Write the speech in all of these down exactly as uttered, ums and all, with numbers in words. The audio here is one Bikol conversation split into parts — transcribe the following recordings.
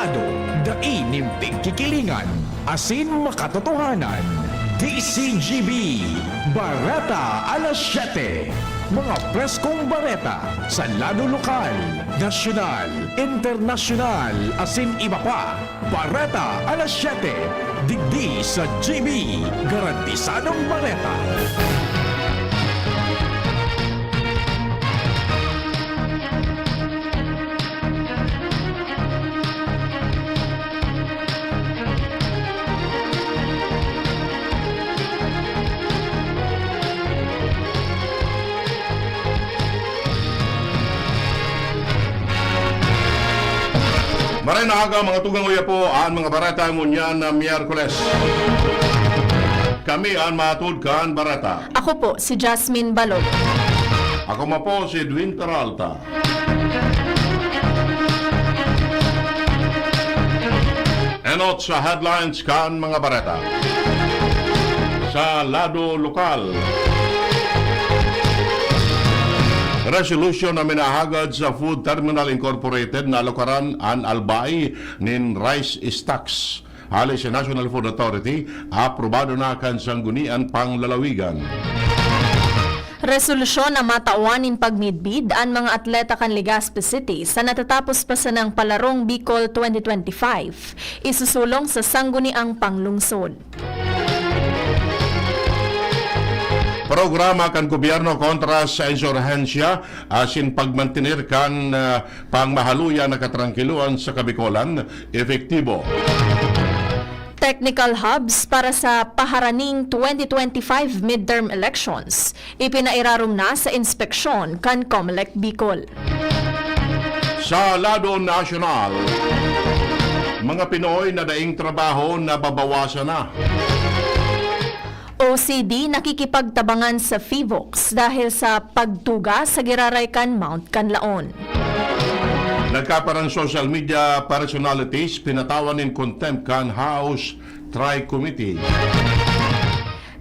Dai nin pigkikilingan asin makatotohanan. D C G B, Bareta alas siyete. Mga preskong bareta sa lado lokal, nasyonal, internasyonal, asin iba pa. Bareta alas siyete, digdi sa G B, garantisadong bareta. Maray na aga, mga tugang, uya po an mga bareta ngunyan na Miyerkules. Kami an mahatod kan bareta. Ako po si Jasmine Balog. Ako man po si Edwin Peralta. Enot sa headlines kan mga bareta. Sa lado lokal, resolusyon na minahagad sa Food Terminal Incorporated na alukaran an albay nin rice stocks. Hali sa National Food Authority, aprobado na kan Sangguniang Panglalawigan. Resolusyon na matawan nin pagmidbid an mga atleta kan Legazpi City sa natatapos pa sanang Palarong Bicol twenty twenty-five, isusulong sa Sangguniang Panglungsod. Programa kan gobyerno kontra sa insurhensya asin pagmantener kan, ah, pangmahaluyan na katrangkiloan sa Kabikolan, epektibo. Technical hubs para sa paharaning twenty twenty-five midterm elections, ipinairarom na sa inspeksyon kan Comelec Bicol. Sa lado nasyonal, mga Pinoy na daing trabaho nababawasan na. O C D nakikipagtabangan sa PHIVOLCS dahil sa pagtuga sa giraray kan Mount Canlaon. Nagkaparang social media personalities pinatawan nin contempt kan House Tri-Committee.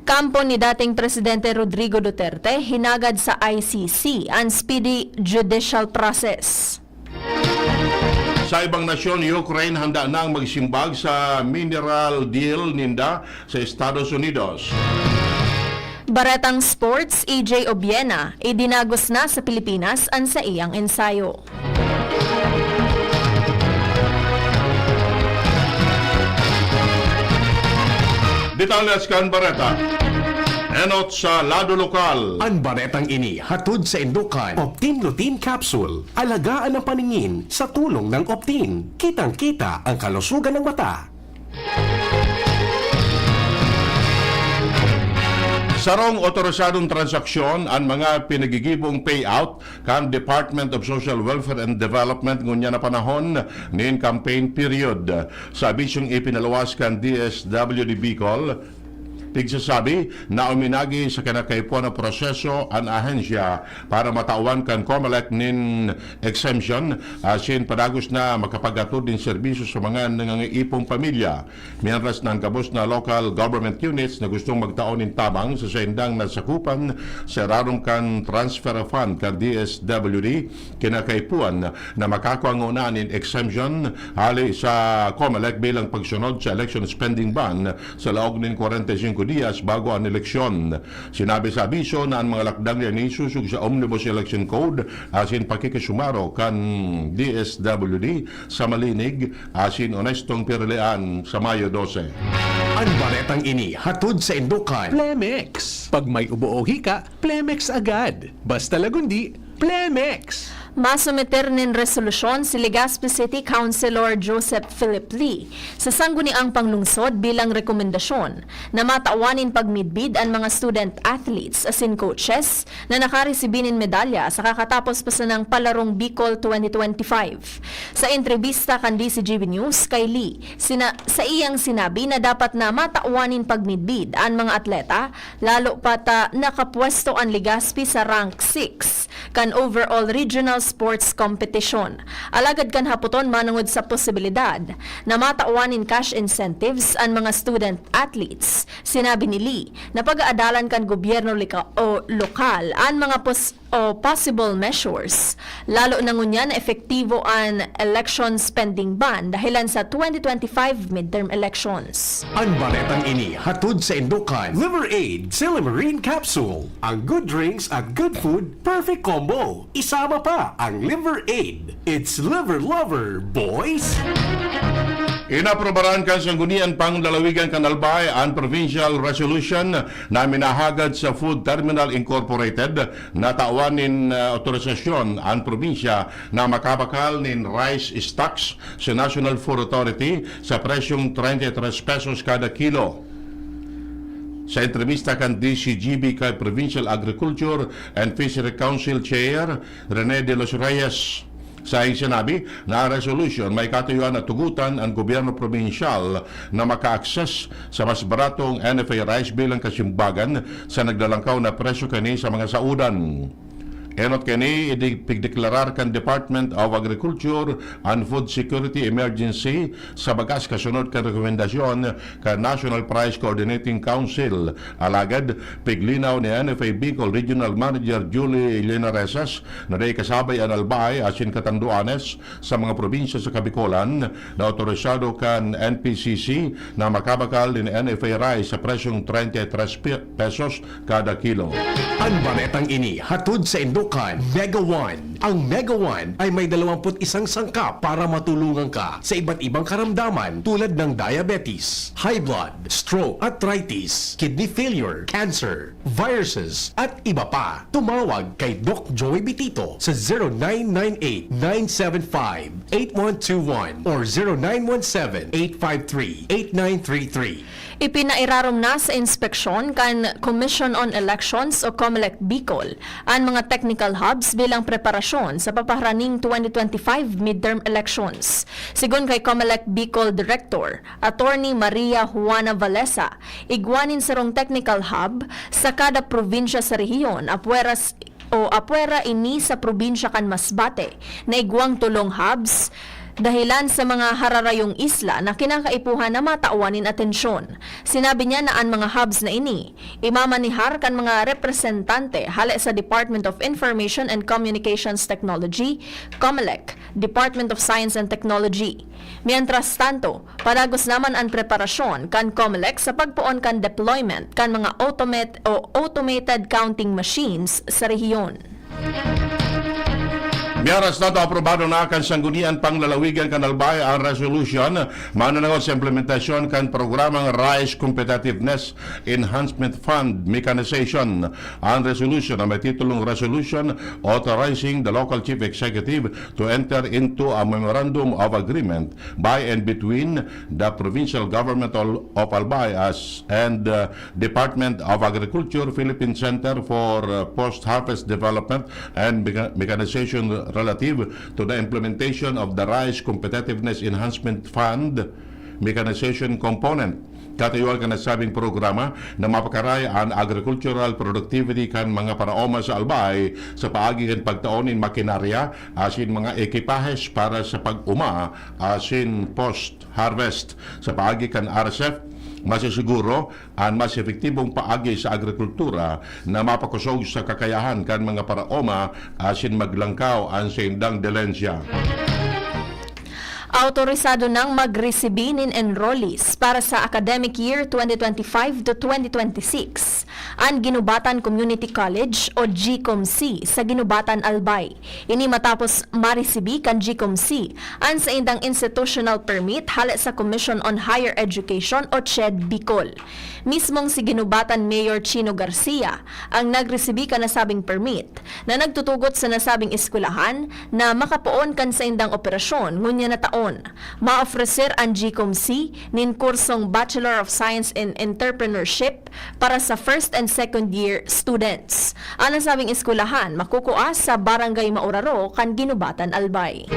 Kampo ni dating Presidente Rodrigo Duterte, hinagad sa I C C an speedy judicial process. Sa ibang nasyon, Ukraine handa nang magsimbag sa mineral deal ninda sa Estados Unidos. Baretang sports, E J Obiena, idinagos na sa Pilipinas an saiyang ensayo. Detalles kan bareta. Enot sa lado lokal. An baretang ini hatod saindo kan Optin Lutein Capsule. Alagaan ang paningin sa tulong ng Optin. Kitang-kita ang kalusugan ng mata. Sarong otorisadong transaksyon an mga pinagigibong payout kan Department of Social Welfare and Development ngunyan na panahon nin campaign period. Sa abisyong ipinaluwas kan D S W D Bicol, pigsasabi na uminagi sa kinakaipuhan na proseso an ahensya para matawan kan Comelec nin exemption, asin padagos na makapaghatod nin serbisyo sa mga nangangaipong pamilya. Mientras na an gabos na local government units na gustong magtao nin tabang sa saindang nasakupan sa irarom kan transfer fund kan D S W D, kinakaipuhan na makakua ngona nin exemption hali sa Comelec bilang pagsunod sa election spending ban sa laog nin kwarenta y singko dias bago an eleksyon. Sinabi sa abiso na an mga lakdang na ini sosog sa Omnibus Election Code asin pakikisumaro kan D S W D sa malinig asin onestong pirilian sa Mayo dose. An baretang ini hatod saindo kan Plemex. Pag may ubo o hika, Plemex agad. Basta Lagundi, Plemex! Masumiter nin resolusyon si Legazpi City Councilor Joseph Philip Lee sa Sangguniang Panglungsod bilang rekomendasyon na matawan nin pagmidbid an mga student athletes asin coaches na nakaresibi nin medalya sa kakatapos pa sanang Palarong Bicol twenty twenty-five. Sa entrebista kan D C G B News kay Lee, sina-, saiyang sinabi na dapat na matawan nin pagmidbid an mga atleta, lalo pa ta nakapwesto an Legazpi sa rank six kan overall regional sports competition. Alagad kan hapoton manongod sa posibilidad na matawan nin cash incentives an mga student athletes, sinabi ni Lee na pag-aadalan kan gobyerno lika-, o lokal an mga pos-, o possible measures. Lalo na ngunyan na epektibo an election spending ban dahilan sa twenty twenty-five midterm elections. An baretang ini hatod saindo kan Liver Aid Silymarin Capsule. Ang good drinks at good food, perfect combo. Isama pa ang Liver Aid. It's Liver Lover, boys! Inaprobaran kan Sanggunian Panglalawigan kan Albay an provincial resolution na minahagad sa Food Terminal Incorporated na tawan nin, ah, otorisasyon an probinsya na makabakal nin rice stocks sa National Food Authority sa presyong treinta y tres pesos kada kilo. Sa entrevista kan D C G B kay Provincial Agriculture and Fishery Council Chair Rene de los Reyes, saing sinabi na ang resolution may katuyuan na tugutan ang gobyerno probinsyal na maka-access sa mas baratong N F A rice bilang kasimbagan sa naglalangkaw na presyo kani sa mga saudan. Enot kani, idi-, pigdeklarar kan Department of Agriculture and Food Security Emergency sa bagas kasunod kan rekomendasyon kan National Price Coordinating Council. Alagad, piglinaw ni N F A Bicol Regional Manager Julie Linaresas na dai kasabay an Albay asin Catanduanes sa mga probinsya sa Kabikolan na otorisado kan N P C C na makabakal nin N F A rice sa presyong treinta y tres pe-, pesos kada kilo. An baretang ini hatod saindo kan Mega One. Ang Mega One ay may dalawampu't isang sangkap para matulungan ka sa iba't ibang karamdaman tulad ng diabetes, high blood, stroke, arthritis, kidney failure, cancer, viruses, at iba pa. Tumawag kay Doc Joey Bitito sa zero nine nine eight, nine seven five, eight one two one or zero nine one seven, eight five three, eight nine three three. Ipinairarom na sa inspeksyon kan Commission on Elections o COMELEC Bicol an mga technical hubs bilang preparasyon sa papaharaning twenty twenty-five midterm elections. Sigon kay COMELEC Bicol Director, Attorney Maria Juana Valesa, igwa nin sarong technical hub sa kada probinsya sa rehiyon, apwera s-, o apwera ini sa probinsya kan Masbate, na igwang tolong hubs, dahilan sa mga hararayong isla na kinakaipuhan na matawan nin atensyon. Sinabi niya na an mga hubs na ini, imamanihar kan mga representante hale sa Department of Information and Communications Technology, COMELEC, Department of Science and Technology. Mientras tanto, padagos naman an preparasyon kan COMELEC sa pagpoon kan deployment kan mga automat-, o automated counting machines sa rehiyon. Mientras tanto, aprobado na kan Sanggunian Panglalawigan kan Albay ang resolution mananangod sa implementasyon kan programang Rice Competitiveness Enhancement Fund Mechanization. Ang resolution na may titulong Resolution Authorizing the Local Chief Executive to enter into a Memorandum of Agreement by and between the Provincial Government of Albay as and, uh, Department of Agriculture, Philippine Center for, uh, Post-Harvest Development and Mecha-, Mechanization relative to the implementation of the Rice Competitiveness Enhancement Fund Mechanization Component. Katuyuan kan nasabing programa na mapakaray an agricultural productivity kan mga paraoma sa Albay sa paagi kan pagtao nin makinarya asin mga ekipahes para sa pag-uma asin post-harvest. Sa paagi kan R S F, masisiguro an mas epektibong paagi sa agrikultura na mapakosog sa kakayahan kan mga paraoma asin maglangkaw an saindang delensya. Autorisado nang magresibi nin enrollees para sa academic year twenty twenty-five to twenty twenty-six an Ginubatan Community College o GCOMC sa Ginubatan, Albay. Ini matapos maresibi kan GCOMC an saindang institutional permit hale sa Commission on Higher Education o CHED Bicol. Mismong si Ginubatan Mayor Chino Garcia ang nagresibi kan nasabing permit na nagtutugot sa nasabing eskwelahan na makapoon kan saindang operasyon ngunyan na taon. Maofreser an GCOMC nin kursong Bachelor of Science in Entrepreneurship para sa first and second year students. An nasabing eskwelahan makukua sa Barangay Mauraro kan Ginubatan, Albay.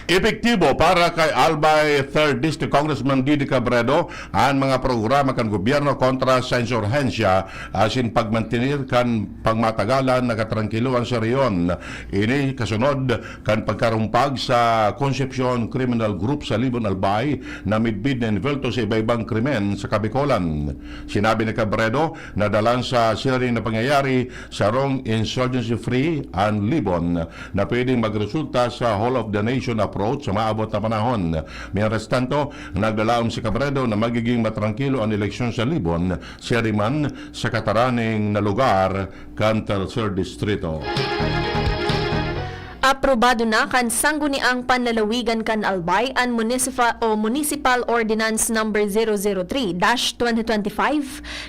Epektibo para kay Albay Third District Congressman Didi Cabredo an mga programa kan gobyerno kontra sa insurhensya asin pagmantener kan pangmatagalan na katrangkilohan sa rehiyon. Ini kasunod kan pagkarumpag sa Concepcion Criminal Group sa Libon, Albay, na midbid na envuelto sa iba-ibang krimen sa Kabikolan. Sinabi ni Cabredo na dalan sa siring na pangyayari, sarong insurgency-free an Libon na pwedeng magresulta sa whole-of-the-nation approach sa maabot na panahon. Mientras tanto, naglalaom si Cabredo na magiging matrangkilo an eleksyon sa Libon, siring man sa kataraning na lugar kan Tercer Distrito. Aprobado na kan Sangguniang Panlalawigan kan Albay an Municipal o Municipal Ordinance Number zero zero three dash twenty twenty-five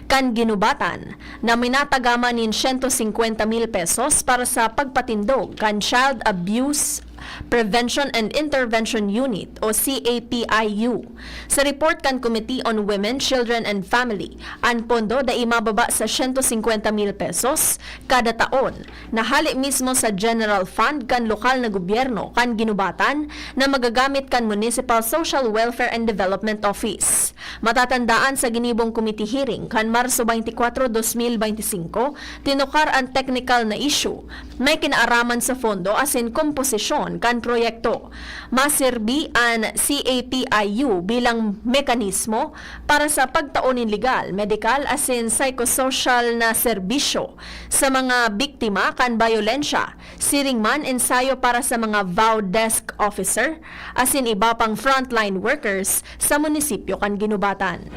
kan Ginubatan, na minatagama nin siyento singkwenta mil pesos para sa pagpatindog kan Child Abuse Prevention and Intervention Unit o C A P I U. Sa report kan Committee on Women, Children and Family, an pondo dai mababa sa siyento singkwenta mil pesos kada taon, na hale mismo sa general fund kan lokal na gobyerno kan Ginubatan na magagamit kan Municipal Social Welfare and Development Office. Matatandaan, sa ginibong committee hearing kan Marso twenty-four, dos mil bente singko, tinukar an technical na issue may kinaaraman sa fondo asin komposisyon kan proyekto. Maserbi an C A P I U bilang mekanismo para sa pagtao nin legal, medikal asin psychosocial na serbisyo sa mga biktima kan bayolensya, siring man ensayo para sa mga VAW desk officer asin iba pang frontline workers sa munisipyo kan Ginubatan.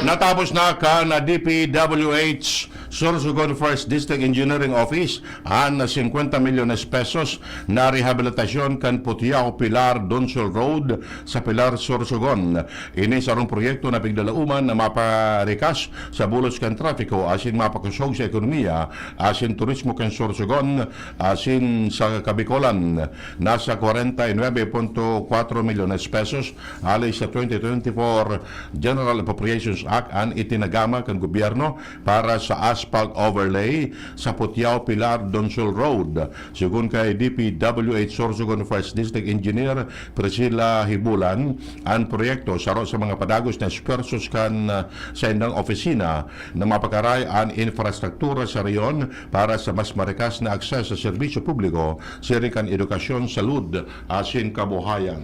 Natapos na kan D P W H Sorsogon First District Engineering Office an singkwenta milyones pesos na rehabilitasyon kan Putiao Pilar Donsol Road sa Pilar, Sorsogon. Ini sarong proyekto na piglalauman na maparikas sa bulos kan trapiko asin mapakosog sa ekonomiya asin turismo kan Sorsogon asin sa Kabikolan. Nasa kwarenta y nuebe punto kwatro milyones pesos hale sa twenty twenty-four General Appropriations Act an itinagama kan gobyerno para sa asphalt overlay sa Putiao Pilar Donsol Road. Segun kay D P W H Sorsogon First District Engineer Priscilla Hibulan, an proyekto saro sa mga padagos na esfuerzos kan, ah, saindang opisina na mapakaray an infrastruktura sa rehiyon para sa mas marikas na akseso sa serbisyo publiko, siring kan edukasyon, salud, asin kabuhayan.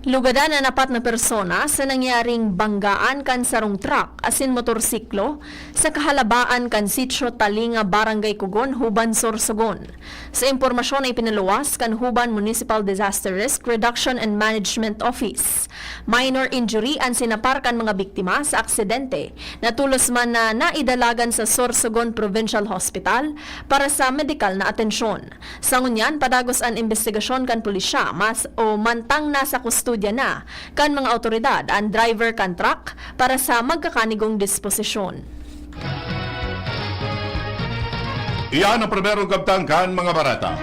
Lugadan an apat na persona sa nangyaring banggaan kan sarong truck asin motorsiklo sa kahalabaan kan Sitio Talinga, Barangay Cogon, Juban, Sorsogon. Sa impormasyon na ipinaluwas kan Juban Municipal Disaster Risk Reduction and Management Office, minor injury an sinapar kan mga biktima sa aksidente na tolos man na naidalagan sa Sorsogon Provincial Hospital para sa medikal na atensyon. Sa ngunyan, padagos an imbestigasyon kan pulisya, mas o mantang nasa kustodya na kan mga awtoridad an driver kan truck para sa magkakanigong disposisyon. Iyan ang primerong kabtang kan mga bareta.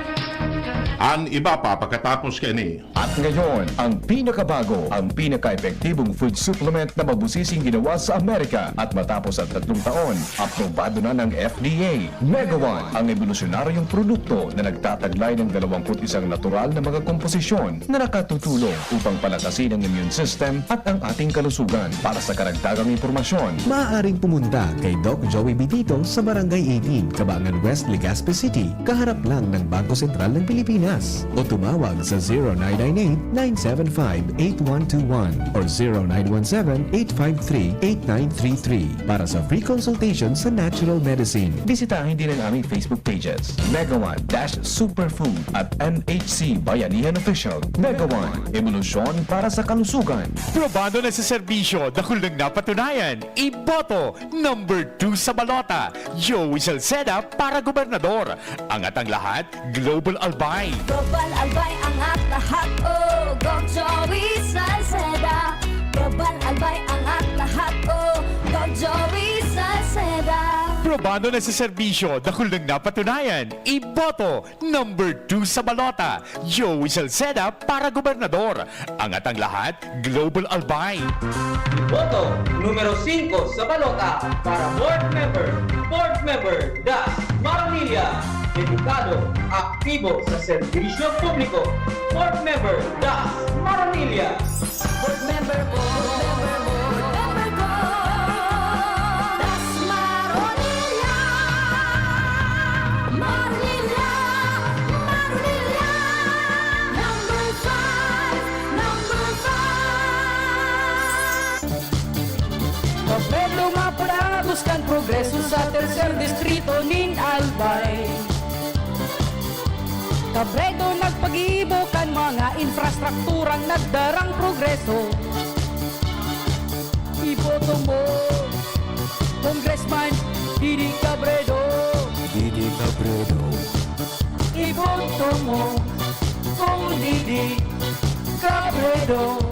An iba pa pakatapos kaini. At ngayon, ang pinakabago, ang pinaka-epektibong food supplement na mabusising ginawa sa Amerika. At matapos ang tatlong taon, aprobado na ng F D A. Mega One, ang ebolusyonaryong produkto na nagtataglay ng dalawampu't isang natural na mga komposisyon na nakatutulong upang palakasin ang immune system at ang ating kalusugan. Para sa karagdagang impormasyon, maaaring pumunta kay Doc Joey Bitito sa Barangay eighteen, Kabangan West, Legazpi City, kaharap lang ng Bangko Sentral ng Pilipinas, o tumawag sa zero nine nine eight, nine seven five, eight one two one or zero nine one seven, eight five three, eight nine three three para sa free consultation sa natural medicine. Bisitahin din ang aming Facebook pages, Mega One dash Superfood at M H C Bayanihan Official. Mega One, ebolusyon para sa kalusugan. Probado na sa serbisyo, dakul nang napatunayan. Iboto, number two sa balota, Joey Salceda para gobernador. Angat ang lahat, Global Albay. Global Albay, angat lahat, oh, Gov Joey Salceda. Global Albay, angat lahat, oh, Gov Joey Salceda. Probado na sa serbisyo, dakul nang napatunayan. Iboto, number two sa balota, Joey Salceda para gobernador. Angat ang lahat, Global Albay. Boto numero singko sa balota para board member, board member Das Maronilla. Dedikado, aktibo sa serbisyo publiko. Board Member Das Maronilla. Board Member ko, Board Member ko, Das Maronilla. Maronilla, Maronilla. Number five, number five. Pabedro mapalagos kan progreso sa tercer distrito nin Albay. Cabredo nagpagibo kan mga infrastrukturang nagdarang progreso. Iboto mo, Congressman Didi Cabredo. Didi Cabredo. Iboto mo, Cong Didi Cabredo.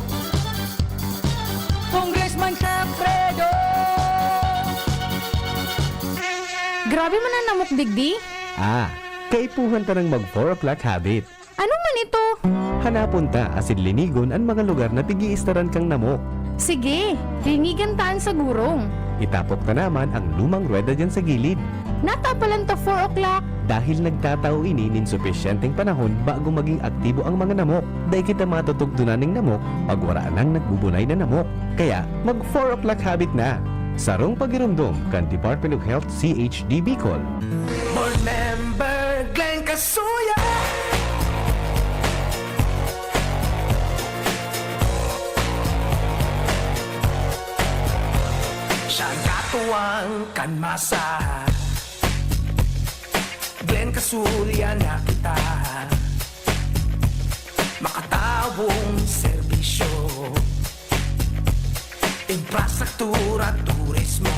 Congressman Cabredo. Grabe man an namok digdi. Ah, kaipuhan ta nang mag four o'clock habit. Ano man ito? Hanapon ta asin linigon an mga lugar na pig-iistaran kan namok. Sige, linigan ta an sa gurong. Itapok ta naman ang lumang ruweda diyan sa gilid. Natapalan ta four o'clock. Dahil nagtatao ini nin supisyenteng panahon bago maging aktibo ang mga namok, dai kita matutugtunan nin namok pag wara nang nagbubunay na namok. Kaya, mag four o'clock habit na! Sarong pagiromdom kan Department of Health C H D Bicol. Board Member Glenn Casuya. Siya ang katuwang kan masa. Glenn Casuya na kita. Makatawong serbisyo, infrastruktura, turismo.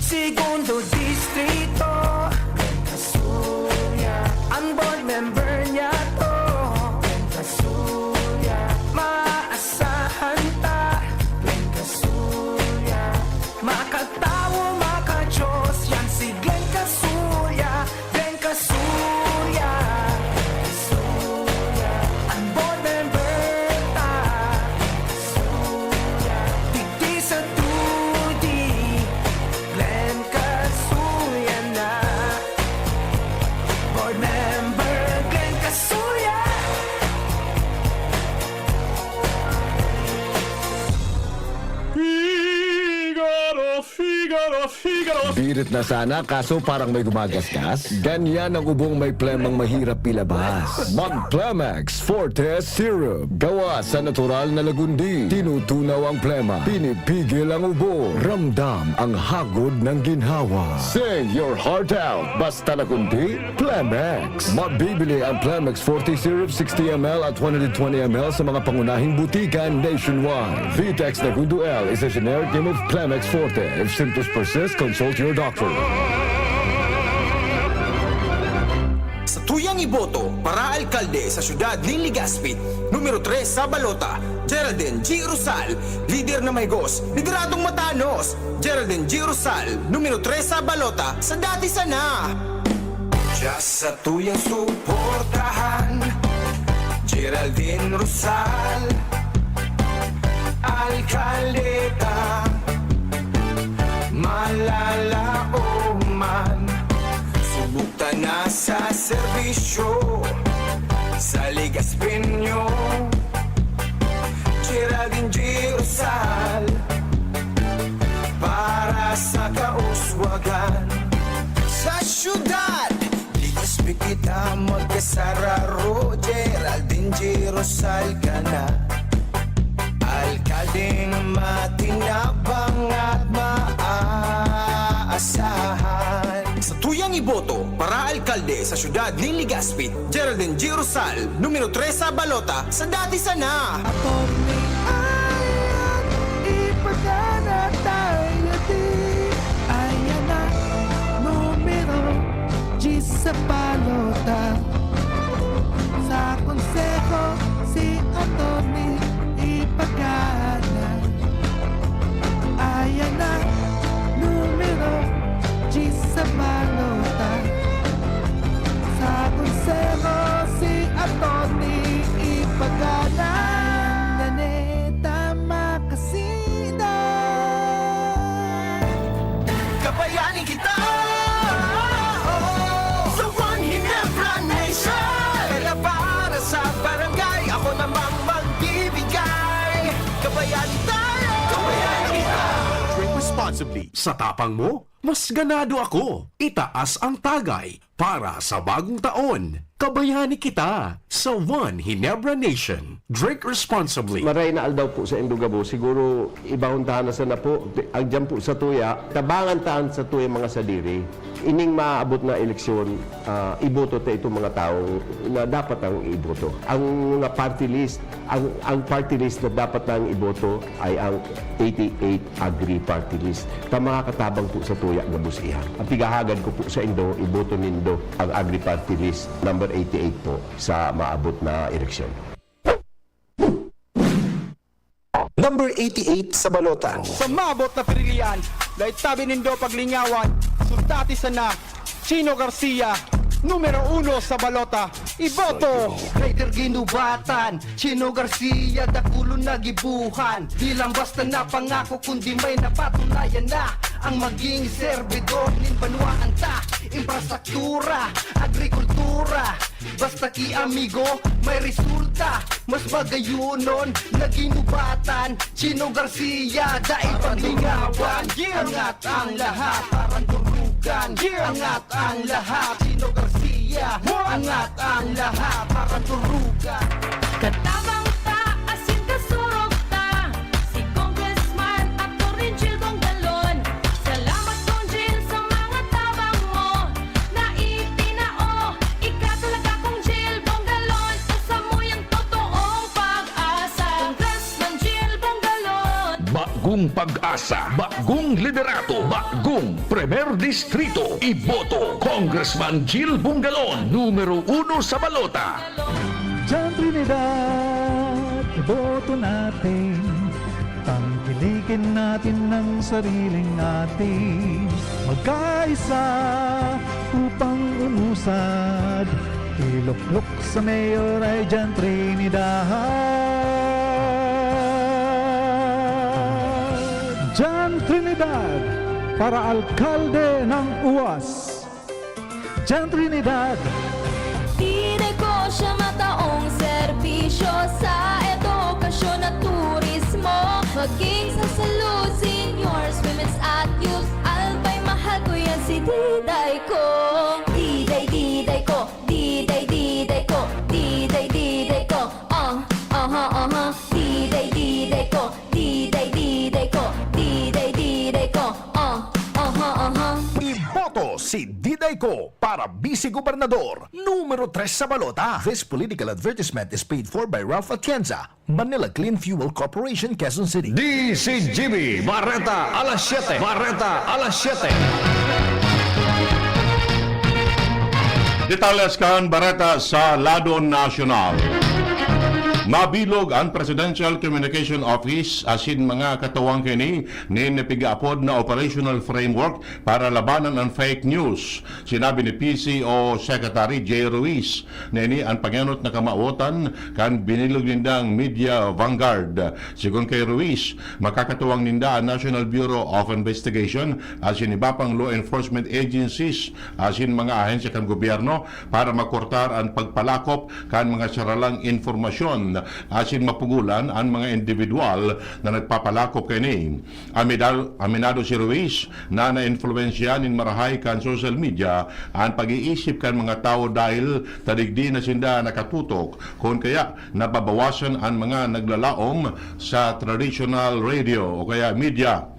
Segundo Distrito, Glenn Casuya. Ang board member niya to, Glenn Casuya. Maasahan ta, Glenn Casuya. Makatawo, makajos, yan si Glenn Casuya. Glenn Casuya. Casuya. Ang board member ta. Casuya. Digdi sa Tuti, Glenn Casuya na. Board member Glenn Casuya. Figaro, Figaro, Figaro. Birit na sana, kaso parang may gumagasgas. Ganyan ang ubong may plemang mahirap ilabas. Mag Plemex Forte Syrup. Gawa sa natural na lagundi. Tinutunaw ang plema. Pinipigil ang ubo. Ramdam ang hagod ng ginhawa. Sing your heart out. Basta lagundi, Plemex. Mabibili ang Plemex Forte Syrup sixty M L at one hundred twenty M L sa mga pangunahing butika nationwide. Vitex Nagundo L is a generic name of Plemex Forte. If symptoms persist, consult your doctor. Sa tuyang iboto para alkalde sa siyudad nin Legazpi, numero tres sa balota, Geraldine G. Rosal, lider na mahigos, lideradong matanos. Geraldine G. Rosal, numero tres sa balota, sa dati sana. Diya sa tuyang suportahan, Geraldine Rosal, alkalde ta, malalaoman. Subok ta na sa serbisyo, sa Legazpeño, Geraldine G. Rosal, para sa kauswagan. Sa syudad, Legazpi kita magkasararo, Geraldine G. Rosal ka na. Alkaldeng matinabang at maaasahan. Sa tuyang iboto para alkalde sa siyudad nin Legazpi, Geraldine G. Rosal, numero tres sa balota, sa dati sana. Attorney Ayan, ipagana tayo di. Ayan na, numero diyes sa balota. Sa konseho, si Attorney ipagana. Ayan na, numero diyes sa balota. Sa konseho, si Attorney ipagana. Naneta makasida. Kabayan kita, oh, Sa tapang mo, mas ganado ako. Itaas ang tagay para sa bagong taon. Kabayani kita sa One Ginebra Nation. Drink responsibly. Maray na aldaw po sa indo gabos. Siguro, ibahon ta na sana po. Ang dyan po sa tuya, tabangan taan sa tuya mga sadiri. Ining maabot na eleksyon, ah, iboto ta itong mga tawo na dapat ang iboto. Ang mga party list, ang, ang party list na dapat na ang iboto ay ang eighty-eight Agri Party List. Ta mga katabang po sa tuya gabos iyan. Ang pigahagad ko po sa indo, iboto nindo ang Agri Party List number eighty-eight po sa maabot na eleksyon. Number eighty-eight sa balota. Sa maabot na pirilian, dai tabi nindo paglingawan, sultati sana, Chino Garcia, numero uno sa balota. Iboto! Raider ginubatan, Chino Garcia, dakulon na gibuhan. Di lang basta na pangako, kundi may napatunayan na. Ang maging serbidor nin banwaan ta, infrastruktura, agrikultura. Basta ki amigo, may resulta. Mas magayonon na ginubatan. Chino Garcia, dai paglingawan. Angat ang lahat, parang durugan. Angat ang lahat. Chino Garcia, angat ang lahat, parang durugan. Katabang ta, asin kasurog ta. Si Congressman Attorney Jil Bongalon. Salamat, Cong Jil, sa mga tabang mo na itinao. Ika talaga, Cong Jil Bongalon, usa mo yang totoong pag-asa. Congressman Jil Bongalon. Bagong pag-asa, bagong liderato, bagong Primer Distrito. Iboto, Congressman Jil Bongalon, numero uno sa balota. Diyan Trinidad, iboto natin. Tangkilikin natin ang sariling atin. Magkaisa upang umusad. Iluklok sa mayor ay Diyan Trinidad. Diyan Trinidad para alkalde ng UAS. Diyan Trinidad. Diday ko siya mataong serbisyo sa edukasyon at turismo. Maging sa salud, seniors, women's at youth. Albay mahal ko yan si Diday ko. Diday, Diday ko. Diday, Diday ko. Diday, Diday ko. Ah, aha, aha. Diday, Diday ko. Diday, Diday ko. Diday, Diday ko. Ah, aha, aha. Iboto si Diday ko para Vice Gobernador, numero tres sa balota. This political advertisement is paid for by Ralph Atienza, Manila Clean Fuel Corporation, Quezon City. D C G B, Bareta, alas siyete. Bareta, alas siyete. Detalles kan Bareta sa lado nasyonal. Mabilog an Presidential Communication Office asin mga katawang kaini nin pigaapod na operational framework para labanan an fake news. Sinabi ni P C O Secretary Jay Ruiz na ini an pangenot na kamawotan kan binilog nindang media vanguard. Sigon kay Ruiz, makakatuwang ninda an National Bureau of Investigation asin iba pang law enforcement agencies asin mga ahensya kan gobyerno para makortar an pagpalakop kan mga saralang impormasyon asin mapugolan an mga indibidwal na nagpapalakop kaini. Amidal-, aminado si Ruiz na naimpluwensya nin marahay kan social media an pag-iisip kan mga tawo dahil ta digdi na sinda nakatutok, kun kaya nababawasan an mga naglalaom sa traditional radio o kaya media.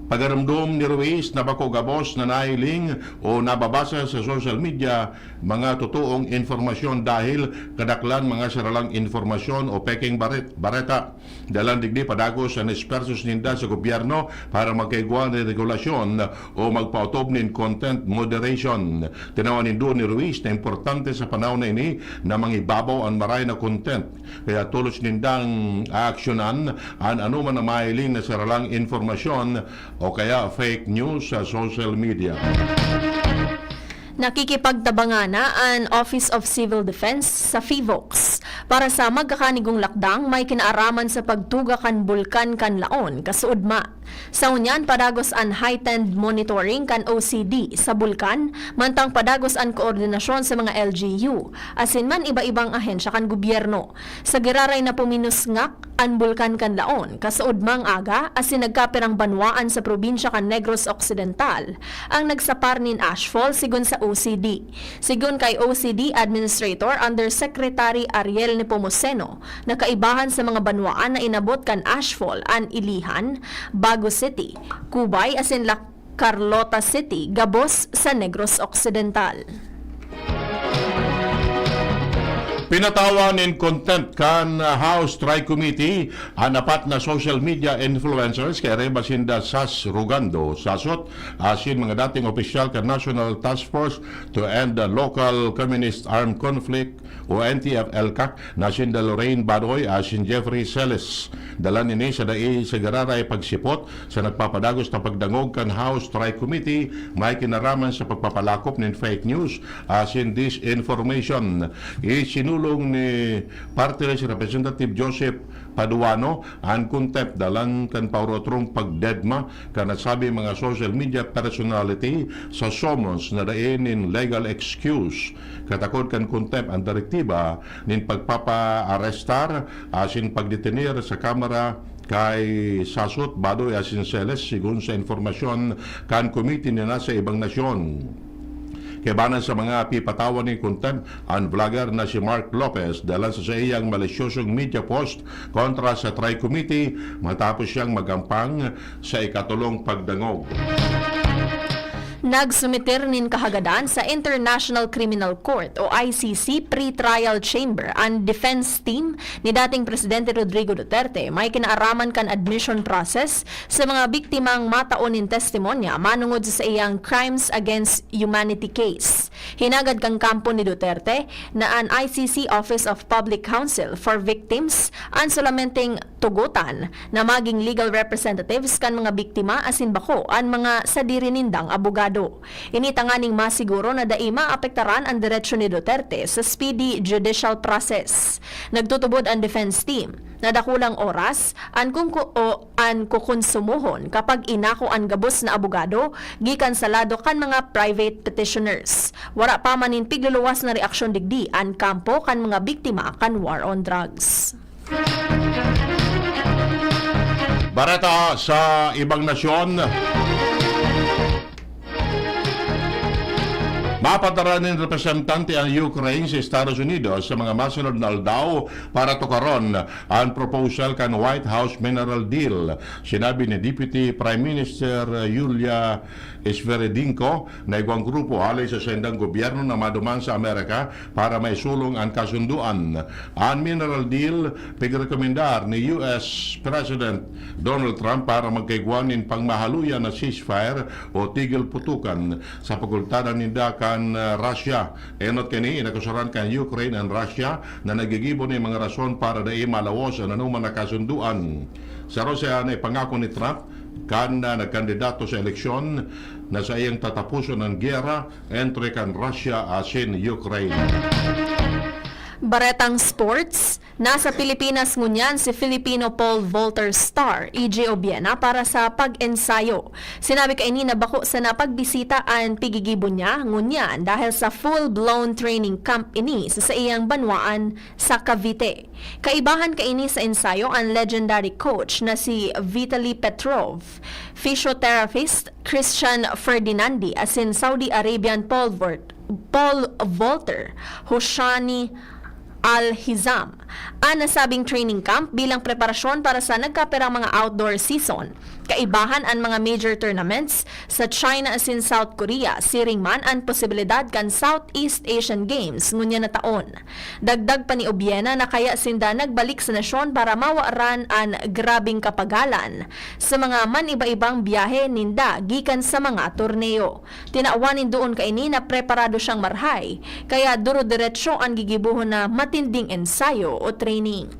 Pagarumdom ni Ruiz na bako gabos na nahiling o nababasa sa social media mga totoong impormasyon dahil kadaklan mga saralang impormasyon o pekeng baret-, bareta. Dalan digdi padagos an espersos ninda sa gobyerno para magkaigwa nin regulasyon o magpaotob nin content moderation. Tinawan nindo ni Ruiz na importante sa panahon na ini na mangibabaw an maray na content, kaya tolos nindang aaksyonan an anoman na mahiling na saralang impormasyon o kaya fake news sa social media. Nakikipagtabangana an Office of Civil Defense sa PHIVOLCS para sa magkakanigong lakdang may kinaaraman sa pagtuga kan bulkan kan Laon, kasuodma. Sa ngunyan, padagos an heightened monitoring kan O C D sa bulkan, mantang padagos an koordinasyon sa mga L G U, asin man iba-ibang ahensya kan gobyerno. Sa giraray na puminusngak an bulkan kan Laon, kasaod mang aga, asin nagkapirang banwaan sa probinsya kan Negros Occidental ang nagsapar nin ashfall, sigon sa O C D. Sigon kay O C D Administrator Undersecretary Ariel Nepomuceno, nakaibahan sa mga banwaan na inabot kan ashfall an Ilijan, Bago City, Cubay asin La Carlota City, gabos sa Negros Occidental. Pinatawan nin contempt kan House Tri-Committee an apat na social media influencers, kairiba sinda Sas Rogando, Sasot, asin mga dating opisyal kan National Task Force to End the Local Communist Armed Conflict o N T F L CAC na sinda Lorraine Badoy asin Jeffrey Celes. Dalan ini sa dai sa giraray pagsipot sa nagpapadagos na pagdangog kan House Tri-Committee may kinaraman sa pagpapalakop nin fake news asin disinformation. Isinulong ni Party List Representative Joseph Paduano an contempt dalan kan paurotrong pagdedma kan nasabing mga social media personality sa summons na dai nin legal excuse. Katakod kan contempt an direktiba nin pagpapaarestar asin pagdetener sa Kamara kay Sasot, Badoy asin Celes, sigon sa impormasyon kan komite na nasa ibang nasyon. Kaibanan sa mga pipatawan nin contempt an vlogger na si Mark Lopez dalan sa saiyang malisyosong media post kontra sa Tri-Committee matapos siyang magampang sa ikatolong pagdangog. Nagsumiter nin kahagadan sa International Criminal Court o I C C pre-trial chamber an defense team ni dating Presidente Rodrigo Duterte may kinaaraman kan admission process sa mga biktimang matao nin testimonya manungod sa saiyang crimes against humanity case. Hinagad kan kampo ni Duterte na an I C C Office of Public Counsel for Victims an solamenteng tugotan na magin legal representatives kan mga biktima asin bako an mga sadiri nindang abogado. Ini tanganing masiguro na dai maapektaran an deretsyo ni Duterte sa speedy judicial process. Nagtutubod an defense team na dakulang oras an kung ku- o an kukonsumohon kapag inako an gabos na abogado gikan sa lado kan mga private petitioners. Wara pa man nin pigluluwas na reaksyon digdi an kampo kan mga biktima kan war on drugs. Bareta sa ibang nasyon. Mapadara nin representante ang Ukraine sa Estados Unidos sa mga masunod na aldaw para tukaron an proposal kan White House mineral deal. Sinabi ni Deputy Prime Minister Yulia Sviridenko na igwang grupo hale sa saindang gobyerno na maduman sa Amerika para maisulong an kasunduan. An mineral deal pigrekomendar ni U S President Donald Trump para magkaigwa nin pangmahaluyan na ceasefire o tigil putukan sa pagultanan ninda kan, ah, Russia. Enot kani, inakusaran kan Ukraine an Russia na naggigibo nin mga rason para dai malawos an anoman na kasunduan. Sa Russia, naipangako ni Trump kan, ah, nagkandidato sa eleksyon na saiyang tatapuson an giyera entre kan Russia asin Ukraine. Baretang sports, nasa Pilipinas ngunyan si Filipino pole vaulter star E J Obiena para sa pag-ensayo. Sinabi kaini na bako sana pagbisita an pigigibo niya ngunyan dahil sa full-blown training camp ini sa saiyang banwaan sa Cavite. Kaibahan kaini sa ensayo an legendary coach na si Vitaly Petrov, physiotherapist Christian Ferdinandi asin Saudi Arabian pole vault- pole vaulter Hoshani Al-Hizam. An nasabing training camp bilang preparasyon para sa nagkapirang mga outdoor season. Kaibahan an mga major tournaments sa China asin South Korea, siring man an posibilidad kan Southeast Asian Games ngunyan na taon. Dagdag pa ni Obiena na kaya sinda nagbalik sa nasyon para mawaran an grabeng kapagalan sa mga man-iba-ibang biyahe ninda gikan sa mga torneo. Tinawan nin duon kaini na preparado siyang marhay, kaya duro-diretso an gigibohon na matinding ensayo o training.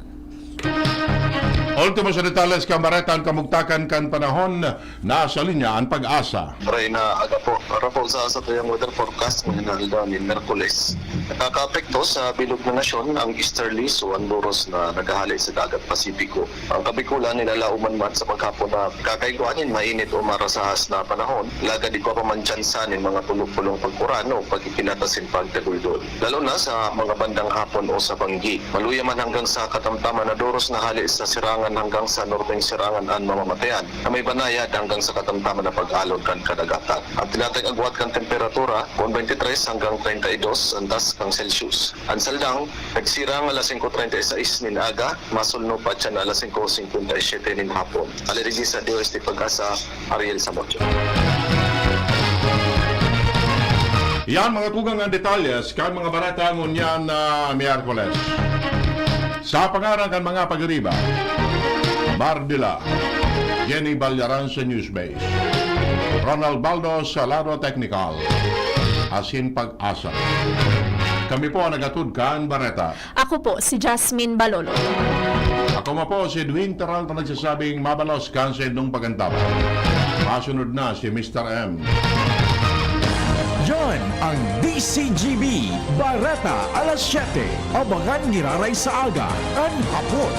Ultimo sa detalles kan bareta, an kamugtakan kan panahon. Nasa linya an PAGASA. Reyna, aga po. Para po sa satuyang weather forecast ngayong aldaw nin Miyerkules, nakakaapekto sa bilog na nasyon ang easterlies o an doros na naghahale sa Dagat Pasipiko. Ang Kabikulan, nilalaoman man sa maghapon na kakaigwa nin mainit o marasahas na panahon, lagad igwa pa man tsansa nin mga pulong-pulong pag-uran o pagkikilata sin pagdaduldol, lalo na sa mga bandang hapon o sa banggi. Maluya man hanggang sa katamtaman na doros na hale sa sirangan hanggang sa normeng sirangan an mamamatayan, na may banayad hanggang sa katamtaman na pag-alon kan kadagatan. Ang tinatayong agwat kan temperatura, kun twenty-three hanggang treinta y dos antas kan Celsius. An saldang, nagsirang alas singko treinta y seis nin aga, masulno pa siya na alas singko singkwenta y siyete nin hapon. Alirigi sa D O S T PAGASA, Ariel Samocho. Yan, mga tugang, ang detalles kan mga bareta ngunyan na Miyerkules. Sa pangaran kan mga pagiriba, Bardila, Jenny Balyaran sa Newsbase, Ronald Baldo sa lado teknikal, asin PAGASA. Kami po ang naghatod kan bareta. Ako po si Jasmine Balolo. Ako man po si Edwin Peralta, nagsasabing mabalos kan saindong pag-antabay. Masunod na si Mister M. Yan ang D C G B, Bareta alas siyete. Abangan giraray sa aga kan hapon.